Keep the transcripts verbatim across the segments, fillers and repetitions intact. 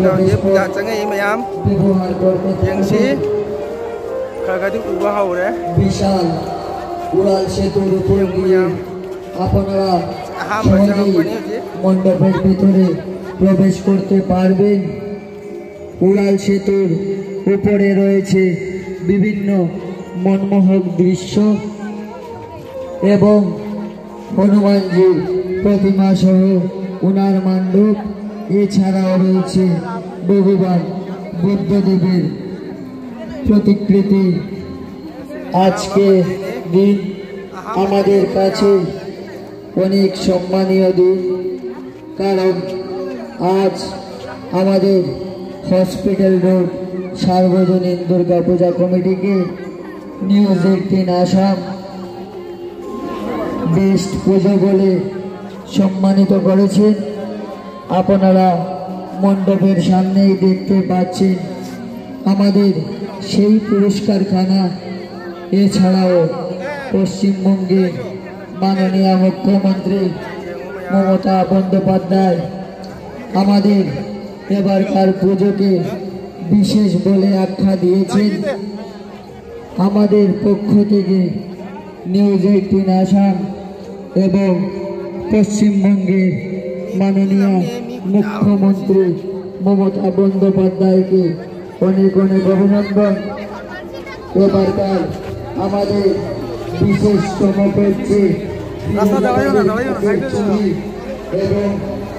ꯍꯧꯖꯤꯛ ꯄꯨꯖꯥ ꯆꯪꯉꯛꯏ ꯃꯌꯥꯝ꯫ ꯌꯦꯡꯁꯤ꯫ ꯈꯔ ꯈꯔꯗꯤ ꯎꯕ ꯍꯧꯔꯦ꯫ বিশাল উড়াল সেতুর উপর দিয়ে আপনারা আহাম, সহজেই মণ্ডপের ভিতরে প্রবেশ করতে পারবেন। উড়াল সেতুর উপরে রয়েছে বিভিন্ন মনমোহক দৃশ্য এবং হনুমানজির প্রতিমা সহ ওনার মণ্ডপ, এছাড়াও রয়েছে ভগবান বুদ্ধদেবের প্রতিকৃতি। আজকে দিন আমাদের কাছে অনেক সম্মানীয় দিন, কারণ আজ আমাদের হসপিটাল রোড সার্বজনীন দুর্গাপূজা কমিটিকে নিউজ এইটিন আসাম বেস্ট পুজো বলে সম্মানিত করেছেন। আপনারা মণ্ডপের সামনেই দেখতে পাচ্ছেন আমাদের সেই পুরস্কারখানা। এছাড়াও পশ্চিমবঙ্গের মাননীয় মুখ্যমন্ত্রী মমতা বন্দ্যোপাধ্যায় আমাদের এবারকার পুজোকে বিশেষ বলে আখ্যা দিয়েছেন। আমাদের পক্ষ থেকে নিউজ এইটিন আসাম এবং পশ্চিমবঙ্গের মাননীয় মুখ্যমন্ত্রী মমতা বন্দ্যোপাধ্যায়কে অনেক অনেক অভিনন্দন। এবারকার আমাদের বিশেষ চমক হচ্ছে রাস্তা দাঁড়াইও না, দাঁড়াইও না, সাইডে যাও। এবং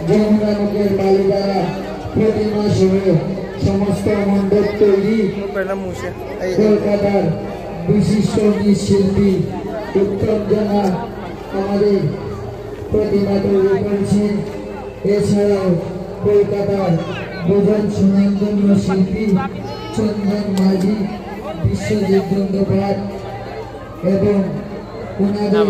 যমুনা মুখের বালিধারা প্রতিমা সহ সমস্ত মণ্ডপ তৈরি। কলকাতার বিশিষ্ট নৃত্যশিল্পী উত্তম জানা আমাদের প্রতিমা তৈরি করেছেন। এছাড়াও কলকাতার দুজন সুনামধন্য শিল্পী চন্দন মাঝি, বিশ্বজিৎ বন্দ্যোপাধ্যায় এবং ওনাদের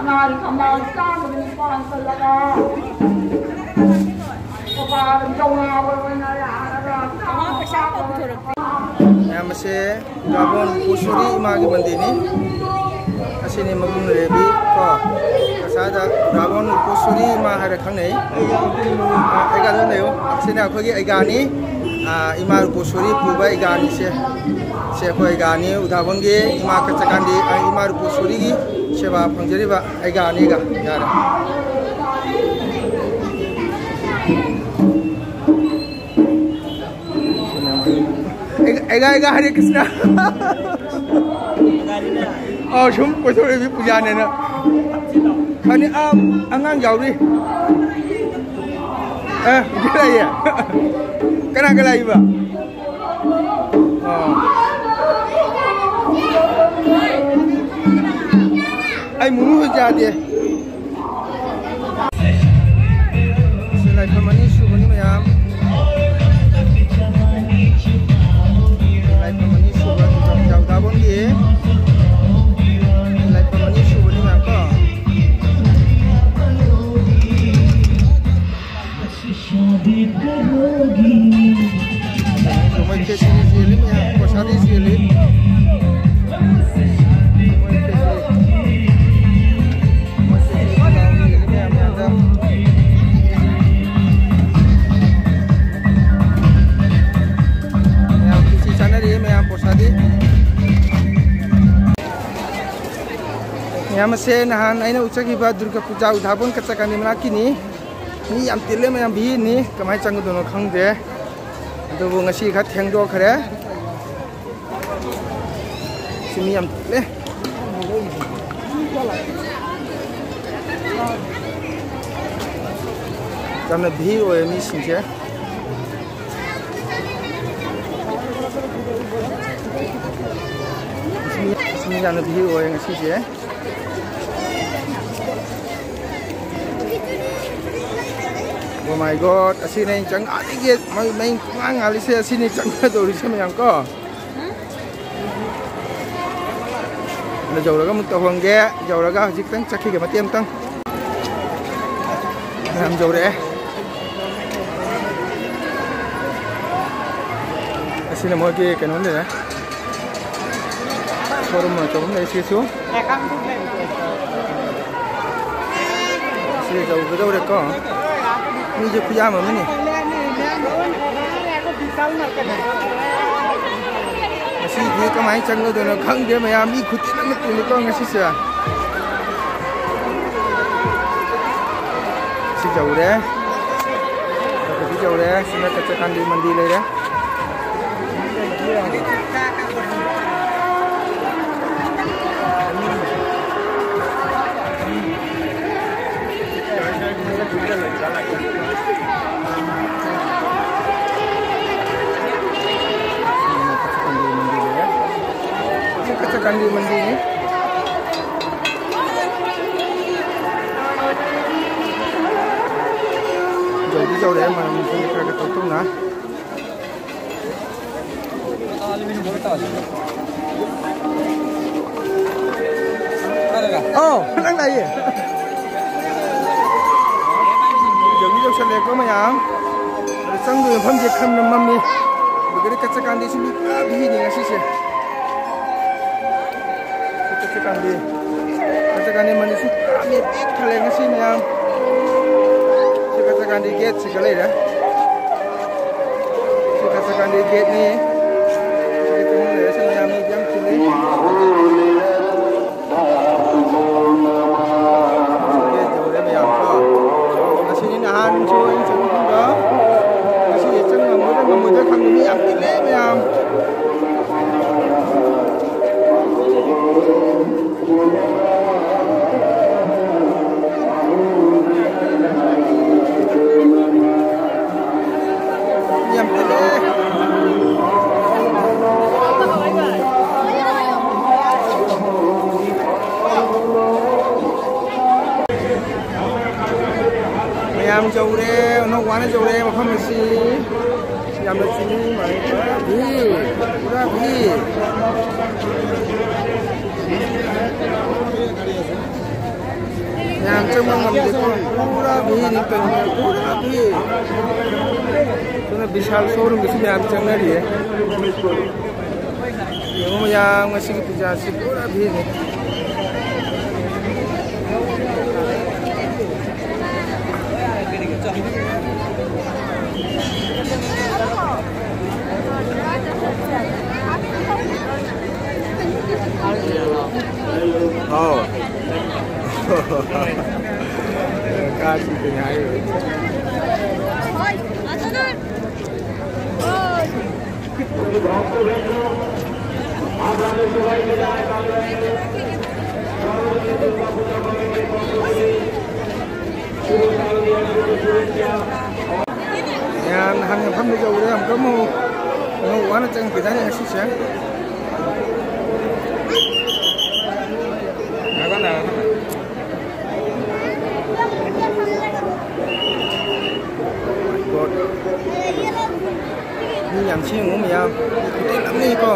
ꯉꯥꯒꯤ ꯊꯝꯕꯥꯜ ꯁꯥꯡꯕꯗꯨꯅ ꯄꯥꯟꯁꯤꯜꯂꯒ ꯃꯄꯥꯟ ꯀꯧꯅꯥ ꯑꯣꯏꯅ ꯌꯥꯔꯒ ꯃꯃꯥ ꯄꯩꯁꯥ ꯑꯃꯐꯥꯎ ꯄꯨꯊꯣꯔꯛꯇꯦ꯫ ꯃꯌꯥꯝ ꯑꯁꯦ ꯔꯥꯕꯣꯟ ꯎꯄꯣꯁꯣꯔꯤ ꯏꯃꯥꯒꯤ ꯃꯟꯗꯤꯔꯅꯤ꯫ ꯑꯁꯤꯅꯤ ꯃꯕꯨꯡ ꯂꯩꯔꯦꯕꯤ ꯀꯣ꯫ ꯑꯁꯥꯗ ꯔꯥꯕꯣꯟ ꯎꯄꯣꯁꯣꯔꯤ ꯏꯃꯥ ꯍꯥꯏꯔ ꯈꯪꯅꯩ꯫ ꯑꯥ, ꯑꯩꯒ ꯑꯗꯨꯝ ꯂꯩꯌꯨ꯫ ꯑꯁꯤꯅ ꯑꯩꯈꯣꯏꯒꯤ ꯑꯩꯒꯥꯅꯤ꯫ ꯑꯥ, ꯏꯃꯥ ꯎꯄꯣꯁꯣꯔꯤ ꯄꯨꯕ ꯑꯩꯒꯥꯅꯤꯁꯦ꯫ ꯁꯦ ꯑꯩꯈꯣꯏ ꯑꯩꯒꯥꯅꯤ ꯎꯗꯥꯕꯣꯟꯒꯤ ꯏꯃꯥ ꯀꯆꯀꯥꯟꯗꯤ, ꯑꯥ, ꯏꯃꯥ ꯎꯄꯣꯁꯣꯔꯤꯒꯤ ꯁꯦꯕꯥ ꯐꯪꯖꯔꯤꯕ ꯑꯩꯒꯥꯅꯤꯒ ꯌꯥꯔꯦ꯫ ꯑꯩꯒ, ꯑꯩꯒ, ꯑꯩꯒ ꯍꯔꯦ ꯀ꯭ꯔꯤꯁꯅ꯫ ꯑꯥ, ꯁꯨꯝ ꯀꯣꯏꯊꯣꯔꯛꯏ ꯄꯨꯖꯥꯅꯦꯅ꯫ ꯈꯅꯤ, ꯑꯥ, ꯑꯉꯥꯡ ꯌꯥꯎꯔꯤ꯫ ꯑꯦ, ꯍꯧꯖꯤꯛ ꯂꯥꯛꯏꯌꯦ꯫ ꯀꯅꯥ ꯀꯅꯥ ꯂꯥꯛꯏꯕ? ꯑꯥ꯫ ꯑꯩ ꯃꯨꯔꯨ ꯍꯣꯏ ꯆꯥꯗꯦ꯫ ꯁꯤ ꯂꯥꯏꯐꯝ ꯑꯅꯤ ꯁꯨꯕꯅꯤ ꯃꯌꯥꯝ꯫ ꯂꯥꯏꯐꯝ ꯑꯅꯤ ꯁꯨꯕ ꯗꯨꯔꯒꯥ ꯄꯨꯖꯥ ꯎꯗꯥꯕꯣꯟꯒꯤ ꯂꯥꯏꯐꯝ ꯑꯅꯤ ꯁꯨꯕꯅꯤ ꯃꯌꯥꯝ ꯀꯣ꯫ ꯃꯣꯏ ꯈꯦꯆ꯭ꯔꯤ ꯆꯦꯜꯂꯤ ꯃꯌꯥꯝ, ꯄ꯭ꯔꯁꯥꯗꯤ ꯆꯦꯜꯂꯤ꯫ ꯃꯣꯏ ꯈꯦꯆ꯭ꯔꯤ, ꯃꯣꯏ ꯈꯦꯆ꯭ꯔꯤ ꯆꯦꯜꯂꯤ ꯃꯌꯥꯝ ꯃꯌꯥꯝꯗ꯫ ꯃꯌꯥꯝ ꯈꯦꯆ꯭ꯔꯤ ꯆꯥꯅꯔꯤ, ꯃꯌꯥꯝ ꯄ꯭ꯔꯁꯥꯗꯤ꯫ ꯃꯌꯥꯝ ꯑꯁꯦ ꯅꯍꯥꯟ ꯑꯩꯅ ꯎꯠꯆꯈꯤꯕ ꯗꯨꯔꯒꯥ ꯄꯨꯖꯥ ꯎꯗꯥꯕꯣꯟ ꯀꯆꯀꯥꯅꯤ ꯃꯅꯥꯛꯀꯤꯅꯤ꯫ ꯃꯤ ꯌꯥꯝ ꯇꯤꯜꯂꯦ ꯃꯌꯥꯝ, ꯚꯤꯔꯅꯤ꯫ ꯀꯃꯥꯏꯅ ꯆꯪꯒꯗꯣꯏꯅꯣ ꯈꯪꯗꯦ꯫ ꯑꯗꯨꯕꯨ ꯉꯁꯤ ꯈꯔ ꯊꯦꯡꯗꯣꯛꯈ꯭ꯔꯦ꯫ ꯁꯤ ꯃꯤ ꯌꯥꯝ ꯇꯤꯜꯂꯦ꯫ ꯌꯥꯝꯅ ꯚꯤꯔ ꯑꯣꯏꯌꯦ ꯃꯤꯁꯤꯡꯁꯦ꯫ ꯃꯤ, ꯃꯤ ꯌꯥꯝꯅ ꯚꯤꯔ ꯑꯣꯏꯌꯦ ꯉꯁꯤꯁꯦ꯫ Oh my God, ꯑꯁꯤꯅꯦ ꯑꯩꯅ ꯆꯪ-, ꯑꯥꯗꯒꯤ ꯃꯩ, ꯃꯩ ꯄꯨꯡꯉꯥꯟ ꯉꯥꯜꯂꯤꯁꯦ, ꯑꯁꯤꯅꯦ ꯆꯪꯒꯗꯧꯔꯤꯁꯦ ꯃꯌꯥꯝ ꯀꯣ꯫ ꯌꯧꯔꯒ ꯑꯃꯨꯛ ꯇꯧꯍꯟꯒꯦ꯫ ꯌꯧꯔꯒ ꯍꯧꯖꯤꯛꯇꯪ ꯆꯠꯈꯤꯒꯦ ꯃꯇꯦꯛ ꯑꯃꯇꯪ꯫ ꯃꯌꯥꯝ ꯌꯧꯔꯛꯑꯦ꯫ ꯑꯁꯤꯅ ꯃꯣꯏꯒꯤ ꯀꯩꯅꯣ ꯂꯩꯔꯦ꯫ ꯁꯣꯔꯨꯝ ꯑꯆꯧꯕ ꯑꯃ ꯂꯩ ꯁꯤꯁꯨ꯫ ꯁꯤ ꯌꯧꯒꯗꯧꯔꯦꯀꯣ꯫ ꯃꯤꯁꯦ ꯈꯨꯌꯥꯝ ꯑꯃꯅꯤ꯫ ꯉꯁꯤꯗꯤ ꯀꯃꯥꯏꯅ ꯆꯪꯒꯗꯣꯏꯅꯣ ꯈꯪꯗꯦ ꯃꯌꯥꯝ꯫ ꯃꯤ ꯈꯨꯆꯤꯟ ꯑꯃ ꯇꯤꯜꯂꯤꯀꯣ ꯉꯁꯤꯁꯦ꯫ ꯁꯤ ꯌꯧꯔꯦ꯫ ꯁꯤ ꯌꯧꯔꯦ꯫ ꯁꯤꯅ ꯀꯆꯥꯀꯥꯟꯗꯤ ꯃꯟꯗꯤ ꯂꯩꯔꯦ꯫ ꯀꯆꯥꯀꯥꯟꯗꯤ ꯃꯟꯗꯤꯅꯤ꯫ ꯌꯧꯗꯤ ꯌꯧꯔꯛꯑꯦ, ꯃꯅꯝꯁꯤ ꯈꯔ ꯈꯔ ꯇꯧꯊꯣꯛꯅ꯫ ꯑꯧ, ꯅꯪ ꯂꯥꯛꯏꯌꯦ꯫ ꯌꯧꯗꯤ ꯌꯧꯁꯜꯂꯛꯑꯦꯀꯣ ꯃꯌꯥꯝ꯫ ꯑꯗꯣ ꯆꯪꯗꯣꯏ ꯃꯐꯝꯁꯦ ꯈꯔ ꯃꯝꯃꯤ꯫ ꯑꯗꯨꯒꯗꯤ ꯀꯆꯥꯀꯥꯟꯗꯤꯁꯤ ꯃꯤ ꯄꯨꯔꯥ ꯚꯤꯅꯤ ꯉꯁꯤꯁꯦ꯫ ꯀꯆꯥꯀꯥꯟꯗꯤ, ꯀꯆꯥꯀꯥꯟꯗꯤ ꯃꯅꯤꯁꯤ ꯄꯨꯔꯥ ꯃꯤ ꯄꯤꯛ ꯊꯜꯂꯦ ꯉꯁꯤ ꯃꯌꯥꯝ꯫ ꯁꯤ ꯀꯆꯥꯀꯥꯟꯗꯤ ꯒꯦꯠꯁꯤꯒ ꯂꯩꯔꯦ꯫ ꯁꯤ ꯀꯆꯥꯀꯥꯟꯗꯤ ꯒꯦꯠꯅꯤ꯫ ꯁꯤ ꯒꯦꯠ ꯃꯅꯨꯡ ꯂꯩꯔꯦ꯫ ꯁꯤ ꯃꯌꯥꯝ ꯃꯤ ꯌꯥꯝ ꯆꯤꯜꯂꯤ꯫ ꯁꯤ ꯒꯦꯠ ꯌꯧꯔꯦ ꯃꯌꯥꯝ ꯀꯣ꯫ ꯉꯁꯤꯅꯤ ꯅꯍꯥꯟꯁꯨ ꯑꯩꯅ ꯆꯪꯕ ꯃꯐꯝꯗꯣ꯫ ꯉꯁꯤ ꯆꯪ ꯉꯝꯒꯗ꯭ꯔꯥ ꯉꯝꯃꯣꯏꯗ꯭ꯔꯥ ꯈꯪꯗꯦ꯫ ꯃꯤ ꯌꯥꯝ ꯆꯤꯜꯂꯦ ꯃꯌꯥꯝ꯫ ꯌꯥꯝ ꯇꯜꯂꯦ꯫ ꯃꯌꯥꯝ ꯌꯧꯔꯦ, ꯑꯅꯧꯕ ꯋꯥꯅ ꯌꯧꯔꯦ ꯃꯐꯝ ꯑꯁꯤ꯫ ꯌꯥꯝꯅ ꯆꯤꯜꯂꯤ, ꯄꯨꯔꯥ ꯚꯤ, ꯄꯨꯔꯥ ꯚꯤ꯫ ꯃꯌꯥꯝ ꯆꯪꯕ ꯉꯝꯗꯦꯀꯣ, ꯄꯨꯔꯥ ꯚꯤꯔꯅꯤ ꯀꯩꯅꯣ, ꯄꯨꯔꯥ ꯚꯤꯔ꯫ ꯑꯗꯨꯅ ꯕꯤꯁꯥꯜ ꯁꯣꯔꯨꯝꯒꯤꯁꯨ ꯃꯌꯥꯝ ꯆꯪꯅꯔꯤꯌꯦ꯫ ꯌꯦꯡꯉꯨ ꯃꯌꯥꯝ, ꯉꯁꯤꯒꯤ ꯄꯨꯖꯥꯁꯤ ꯄꯨꯔꯥ ꯚꯤꯔꯅꯤ꯫ ꯍꯥꯎ꯫ ꯀꯥꯁꯤ ꯀꯩ ꯍꯥꯏꯔꯣꯏ꯫ ꯃꯌꯥꯝ ꯅꯍꯥꯟ ꯃꯐꯝꯗ ꯌꯧꯔꯦ, ꯑꯃꯨꯛꯀ ꯑꯃꯨꯛ ꯑꯃꯨꯛ ꯋꯥꯅ ꯆꯪꯈꯤꯗꯥꯏꯅꯦ ꯉꯁꯤꯁꯦ꯫ ꯃꯤ ꯌꯥꯝ ꯁꯤ ꯌꯦꯡꯉꯨ ꯃꯌꯥꯝ꯫ ꯍꯣꯇꯦꯜ ꯑꯃꯅꯤꯀꯣ꯫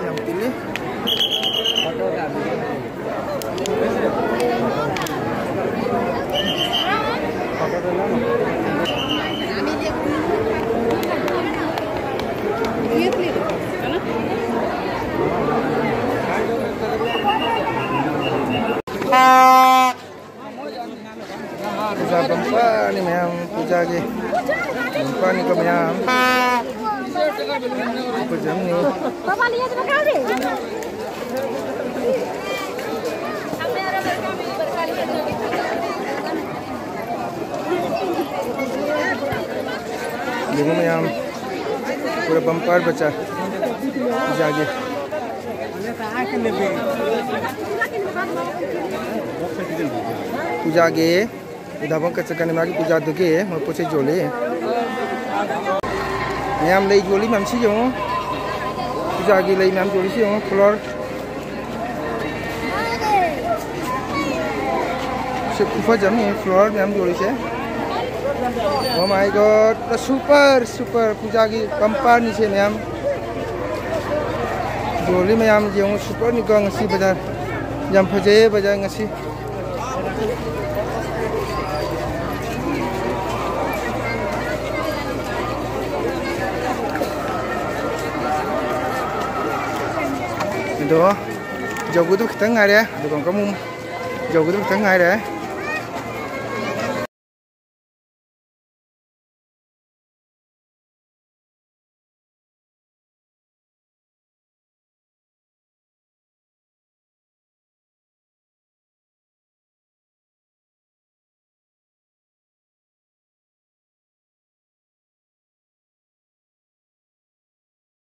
ꯌꯥꯝ ꯇꯤꯜꯂꯤ꯫ ꯄꯨꯖꯥ ꯕꯝꯄꯔꯅꯤ ꯃꯌꯥꯝ, ꯄꯨꯖꯥꯒꯤ ꯕꯝꯄꯔꯅꯤꯀꯣ ꯃꯌꯥꯝ꯫ ꯐꯖꯕꯅꯤ꯫ ꯌꯦꯡꯉꯨ ꯃꯌꯥꯝ, ꯄꯨꯔꯥ ꯕꯝꯄꯔ ꯕꯖꯥꯔ ꯄꯨꯖꯥꯒꯤ꯫ ꯄꯨꯖꯥꯒꯤ ꯎꯗꯥꯕꯝ ꯀꯠ ꯆꯠꯀꯅꯤ, ꯃꯥꯒꯤ ꯄꯨꯖꯥꯗꯨꯒꯤ ꯃꯣꯏ ꯄꯣꯠ ꯆꯩ ꯌꯣꯜꯂꯤ꯫ ꯃꯌꯥꯝ ꯂꯩ ꯌꯣꯜꯂꯤ ꯃꯌꯥꯝꯁꯤ ꯌꯦꯡꯉꯨ, ꯄꯨꯖꯥꯒꯤ ꯂꯩ ꯃꯌꯥꯝ ꯌꯣꯜꯂꯤꯁꯤ ꯌꯦꯡꯉꯨ, flower꯫ ꯈꯨꯐꯖ ꯑꯃꯅꯤ, flower ꯃꯌꯥꯝ ꯌꯣꯜꯂꯤꯁꯦ꯫ Oh my God, super, super, ꯄꯨꯖꯥꯒꯤ bumperꯅꯤꯁꯦ ꯃꯌꯥꯝ꯫ ꯌꯣꯜꯂꯤ ꯃꯌꯥꯝ ꯌꯦꯡꯉꯨ, superꯅꯤꯀꯣ ꯉꯁꯤ ꯕꯖꯥꯔ꯫ ꯌꯥꯝ ꯐꯖꯩꯌꯦ ꯕꯖꯥꯔ ꯉꯁꯤ꯫ ꯑꯗꯣ ꯌꯧꯒꯗꯕ ꯈꯤꯇꯪ ꯉꯥꯏꯔꯦ, ꯗꯨꯀꯥꯟ ꯀꯥꯡꯕꯨ ꯌꯧꯒꯗꯕ ꯈꯤꯇꯪ ꯉꯥꯏꯔꯦ꯫